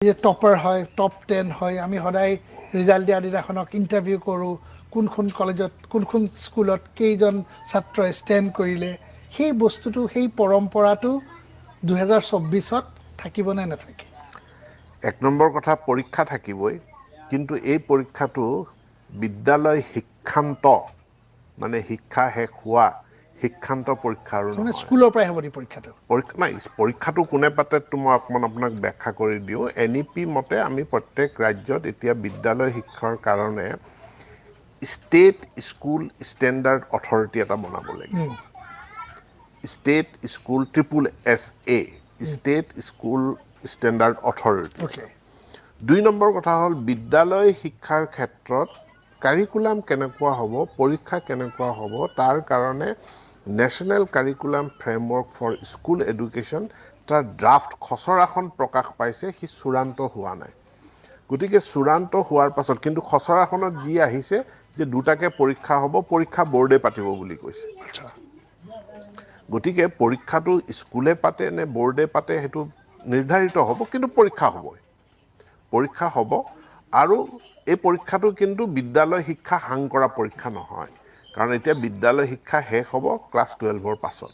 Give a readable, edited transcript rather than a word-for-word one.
যে টপাৰ হয়, টপ 10 হয়, আমি সদায় ৰিজাল্ট দিয়াৰ দিনাখনক ইণ্টাৰভিউ কৰোঁ, কোনখন কলেজত, কোনখন স্কুলত কেইজন ছাত্ৰই ষ্টেণ্ড কৰিলে, সেই বস্তুটো, সেই পৰম্পৰাটো 2024ত থাকিবনে নাথাকে? এক নম্বৰ কথা, পৰীক্ষা থাকিবই, কিন্তু এই পৰীক্ষাটো বিদ্যালয় শিক্ষান্ত, মানে শিক্ষা শেষ হোৱা শিক্ষান্ত পৰীক্ষা আৰু মানে নহয়। স্কুলৰ পৰাই হ'ব নি পৰীক্ষাটো? পৰীক্ষা নাই, পৰীক্ষাটো কোনে পাতে তো মই অকণমান আপোনাক ব্যাখ্যা কৰি দিওঁ। এনইপি মতে আমি প্ৰত্যেক ৰাজ্যত এতিয়া বিদ্যালয় শিক্ষাৰ কাৰণে ষ্টেট স্কুল ষ্টেণ্ডাৰ্ড অথৰিটি এটা বনাব লাগিব। State School, triple SA, State School Standard Authority. দুই নম্বৰ কথা হ'ল, বিদ্যালয় শিক্ষাৰ ক্ষেত্ৰত কাৰিকুলাম কেনেকুৱা হ'ব, পৰীক্ষা কেনেকুৱা হ'ব, তাৰ কাৰণে National Curriculum Framework for School Education, তাৰ ড্ৰাফ্ট খচৰাখন প্ৰকাশ পাইছে, সি চূড়ান্ত হোৱা নাই। গতিকে চূড়ান্ত হোৱাৰ পাছত, কিন্তু খচৰাখনত যি আহিছে যে দুটাকে পৰীক্ষা হ'ব, পৰীক্ষা বৰ্ডে পাতিব বুলি কৈছে। গতিকে পৰীক্ষাটো স্কুলে পাতে নে বৰ্ডে পাতে, সেইটো নিৰ্ধাৰিত হ'ব, কিন্তু পৰীক্ষা হ'বই। পৰীক্ষা হ'ব আৰু এই পৰীক্ষাটো কিন্তু বিদ্যালয় শিক্ষা সাং কৰা পৰীক্ষা নহয়, কাৰণ এতিয়া বিদ্যালয় শিক্ষা শেষ হ'ব ক্লাছ 12ৰ পাছত।